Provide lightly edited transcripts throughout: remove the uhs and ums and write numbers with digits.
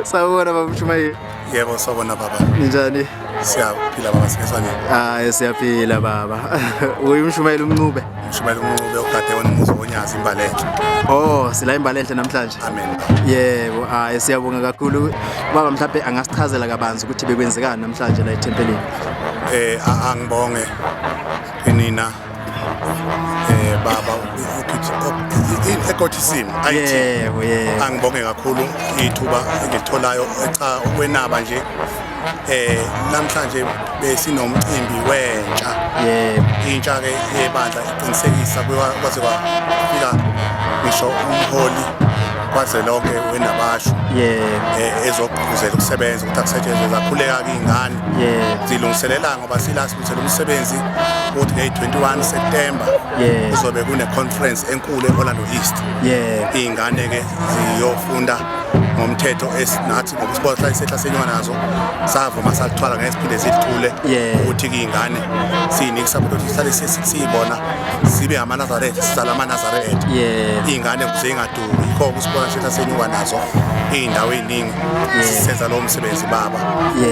Sawubona baba Mshumayeli. Yebo, sawubona baba. Ninjani? Siyaphila baba, singezwa nini? Hayi, siyaphila baba. Uyi Mshumayeli uMncube. Mshumayeli uMncube ogade wena wonyazi iMbalenhle. Oh, sila iMbalenhle namhlanje. Amen. Yebo, hayi, siyabonga kakhulu. Baba mhlawumbe angasichazela kabanzi ukuthi bekwenzekani namhlanje la ethempelini. Angibonge kinina baba ukithi egotism IT. Yebo, yebo. Angibonge kakhulu ithuba engilitholayo, cha, ukwenaba nje. Namhlanje besinomcimbi wentsha. Intsha ke yebandla iqinisekisa kwaze kwafika ngisho umholi kwazwelonke wenabasho ezogqugquzela ukusebenza ukuthi akusetshenzwe, zakhuleka-ke iy'ngane zilungiselela ngoba sila silungisela umsebenzi ukuthi ngeyi-21 September kuzobe kune-conference enkulu e-Orlando East. Iy'ngane-ke ziyofunda ngomthetho esinathi ngoba isikole sihlale sehla senyuka nazo, savuma salithwala, ngeke siphinde silithule ukuthi-ke iy'ngane siyinike isapoti ukuthi sihlale siyibona sibe amaNazaretha, sizala amaNazaretha. Iy'ngane ukuze zingaduki, yikho usibona sehla senyuka nazo iy'ndawo ey'ningi senza lowo msebenzi baba.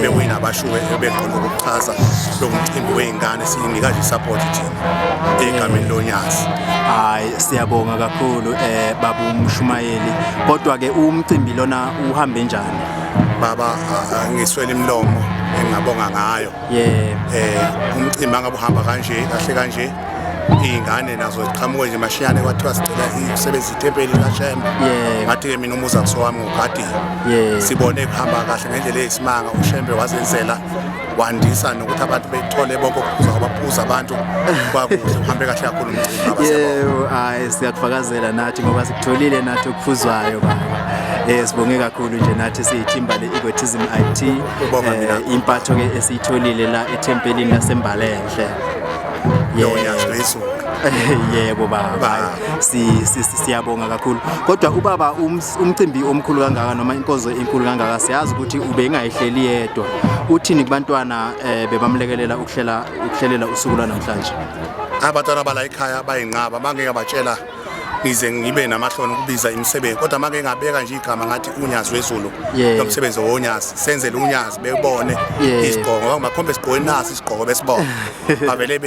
Bekuyinabashuke ebeqonda ukuchaza lo mcimbi wey'ngane, siyinika nje isapoti thina egameni lonyazi. Hayi, siyabonga kakhulu baba uMshumayeli. Kodwa ke umcimbi lona uhambe njani? Baba, ngiswele imilomo engingabonga ngayo. Umcimbi angabe uhamba kanje kahle kanje, iy'ngane nazo ziqhamuke nje mashiyane, kwathiwa sicela ukusebenzisa ithempeli likaShembe. Ngathi-ke mina umuzi akusowami, ngugadini. Sibone kuhamba kahle ngendlela eyisimanga, uShembe wazenzela wandisa nokuthi abantu bethole bonke ukuphuza kwabaphuza abantu kwakuhle, uhambe kahle kakhulu umcimbi baba, siyabonga. Yebo, hayi, siyakufakazela nathi ngoba sikuTholile nathi okuphuzwayo baba. Sibonge kakhulu nje nathi siyithimba le-Egotism IT. Ubonga mina. Impatho ke esiyitholile la ethempelini laseMbalenhle. Yonyazi lwezulu. Yebo baba. Baba. Siyabonga kakhulu. Kodwa ubaba, umcimbi omkhulu kangaka noma inkonzo enkulu kangaka, siyazi ukuthi ubengayihleli yedwa. Uthini kubantwana bebamlekelela ukuhlela ukuhlelela usuku lwanamhlanje? Abantwana bala ekhaya bayinqaba, mangeke batshela ngize ngibe namahloni ukubiza imisebenzi, kodwa make ngabeka nje igama ngathi unyazi wezulu, lo msebenzi wonyazi senzele unyazi bebone isigqoko, ngoba makhombe isigqoko nasi isigqoko besibona bavele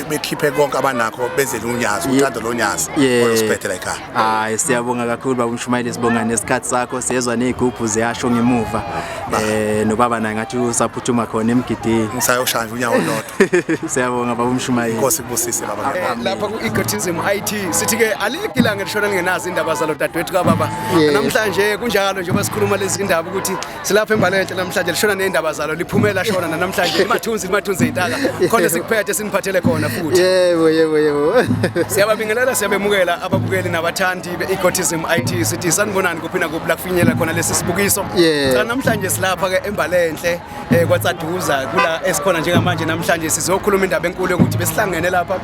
bekhiphe konke abanakho benzele unyazi, uthando lonyazi olusiphethe la ekhaya. Hayi, siyabonga kakhulu baba uMshumayeli, sibonga nesikhathi sakho, siyezwa nezigubhu ziyasho ngemuva. Nobaba naye ngathi usaphuthuma khona emgidini. Ngisayoshaya nje unyawo olodwa. Siyabonga baba uMshumayeli. Inkosi ibusise baba. Lapha ku-Egotism IT sithi-ke alikho ilanga elishona lingenazo indaba zalo dadewethu kababa. Namhlanje kunjalo, njengoba sikhuluma lezi ndaba ukuthi silapha eMbalenhle namhlanje, lishona ney'ndaba zalo, liphumela shona namhlanje, limathunzi limathunzi ey'ntaka khona sikuphethe siniphathele khona futhi. Yebo yebo yebo. Siyababingelela, siyabemukela ababukeli nabathandi be-Egotism IT, sithi sanibonani kuphi nakuphi la kufinyelela khona lesi sibukiso. Cha, namhlanje silapha-ke eMbalenhle kwaTsaduza, kula esikhona njengamanje. Namhlanje sizokhuluma indaba enkulu yokuthi besihlangene lapha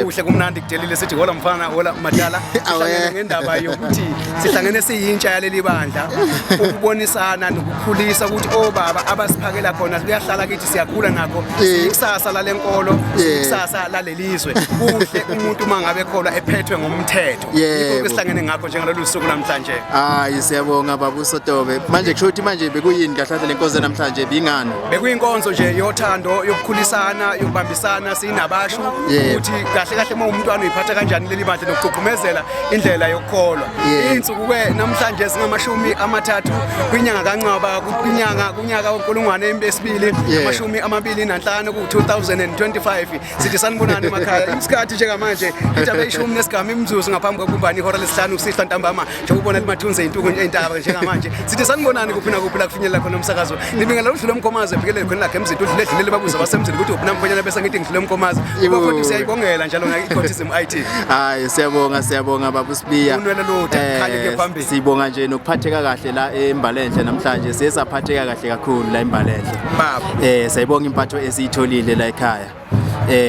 kuhle kumnandi kudelile, sithi hola mfana, hola madala. Sihlangene ngendaba yokuthi sihlangene siyintsha yaleli bandla ukubonisana nokukhulisa ukuthi obaba abasiphakela khona kuyahlala kithi, siyakhula nakho, ikusasa lale nkolo, ikusasa lalelizwe. Kuhle umuntu uma ngabe kholwa ephethwe ngomthetho. Yikho sihlangene ngakho njengalolu suku namhlanje. Hayi, siyabonga baba uSotobe. Manje kusho ukuthi manje bekuyini kahle kahle lenkonzo namhlanje, bingani? Bekuyinkonzo nje yothando, yokukhulisana, yokubambisana sinabashu ukuthi kahle kahle uma umntwana uyiphatha kanjani leli bandla nokugqugqumezela indlela yokukholwa. Iy'nsuku ke namhlanje zingama-30 kwinyanga kaNcwaba, kwinyanga kunyaka wenkulungwane esibili 25, ku-2025. Sithi sanibonani emakhaya. Isikhathi njengamanje indaba eyishumi nesigama imizuzu ngaphambi kokumbani ihora lesihlanu kusihlwa ntambama, njengoba limathunze iy'ntuku ey'ntaba njengamanje. Sithi sanibonani kuphi nakuphi la kufinyelela khona umsakazo. Nibingelela udlule umkhomazi evikelele khona lakhe emzini, udlule edlulele babuze basemzini ukuthi uphi namkhonyana, bese ngithi ngidlule umkhomazi. Futhi siyayibongela njalo i-Egotism IT. Hayi, siyabonga, siyabonga baba uSibiya. Unwele lude, kukhanye kuye phambili. Sibonga nje nokuphatheka kahle la eMbalenhle namhlanje, siye saphatheka kahle kakhulu la eMbalenhle. Baba. Siyayibonga impatho esiyitholile la ekhaya.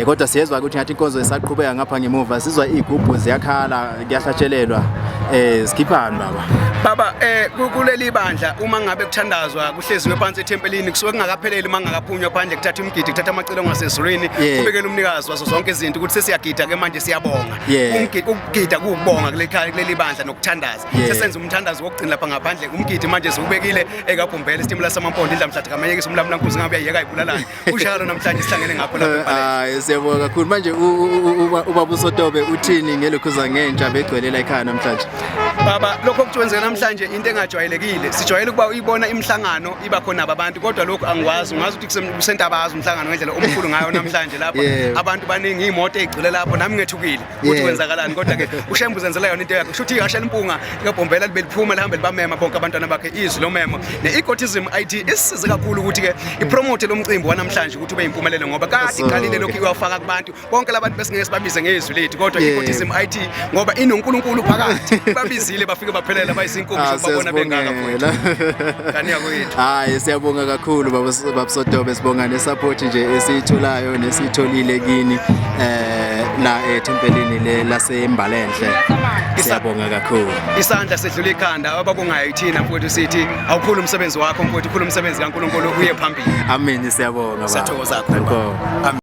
Kodwa siyezwa ukuthi ngathi inkonzo isaqhubeka ngapha ngemuva, sizwa igubhu ziyakhala, kuyahlatshelelwa. Sikhiphani baba? Baba kuleli bandla uma ngabe kuthandazwa kuhleziwe phansi ethempelini kusuke kungakapheleli uma ngakaphunywa phandle kuthatha imigidi kuthatha amacilongo asezulwini kubekele umnikazi wazo zonke izinto ukuthi sesiyagida ke manje siyabonga. Ukugida kuwukubonga kuleli khaya kuleli bandla nokuthandaza. Sesenza umthandazo wokugcina lapha ngaphandle umgidi manje siwubekile ekabhumbela isitimela samampondo indlamhlathi kamanyekisa umlamlankuzi ngabe uyayeka ibulalana. Kunjalo namhlanje sihlangene ngakho lapha eBhalela. Hayi siyabonga kakhulu. Manje ubaba uSotobe uthini ngelokhuza ngentsha begcwele la ekhaya namhlanje? Baba lokho okukwenzeka namhlanje into engajwayelekile. Sijwayele ukuba uyibona imihlangano iba khona abantu kodwa lokhu angikwazi ungazi ukuthi kusentabazi umhlangano ngendlela omkhulu ngayo namhlanje lapha. Abantu baningi imoto ezigcwele lapho nami ngethukile ukuthi kwenzakalani kodwa ke uShembe uzenzela yona into yakhe. Kusho ukuthi ihasha limpunga likabhombela libe liphuma lihambe libamema bonke abantwana bakhe izwi lomemo. Ne-egotism IT isisize kakhulu ukuthi ke ipromote lo mcimbi wanamhlanje ukuthi ube yimpumelelo ngoba kade iqalile lokhu iwafaka kubantu bonke labantu besingeke sibabize ngezwi lethu kodwa i-egotism IT ngoba inoNkulunkulu phakathi babizile bafike baphelela bayizinkumbi zokubabona bengaka futhi kani yakwethu. Hayi siyabonga kakhulu baba Sotobe, sibonga ne-support nje esiyitholayo nesiyitholile kini la ethempelini laseMbalenhle. Siyabonga kakhulu. Isandla sedlula ikhanda ababongayo ithina mfowethu sithi awukhulu umsebenzi wakho mfowethu ukhulu umsebenzi kaNkulunkulu uye phambili. Amen, siyabonga baba. Siyathokoza kakhulu. Amen.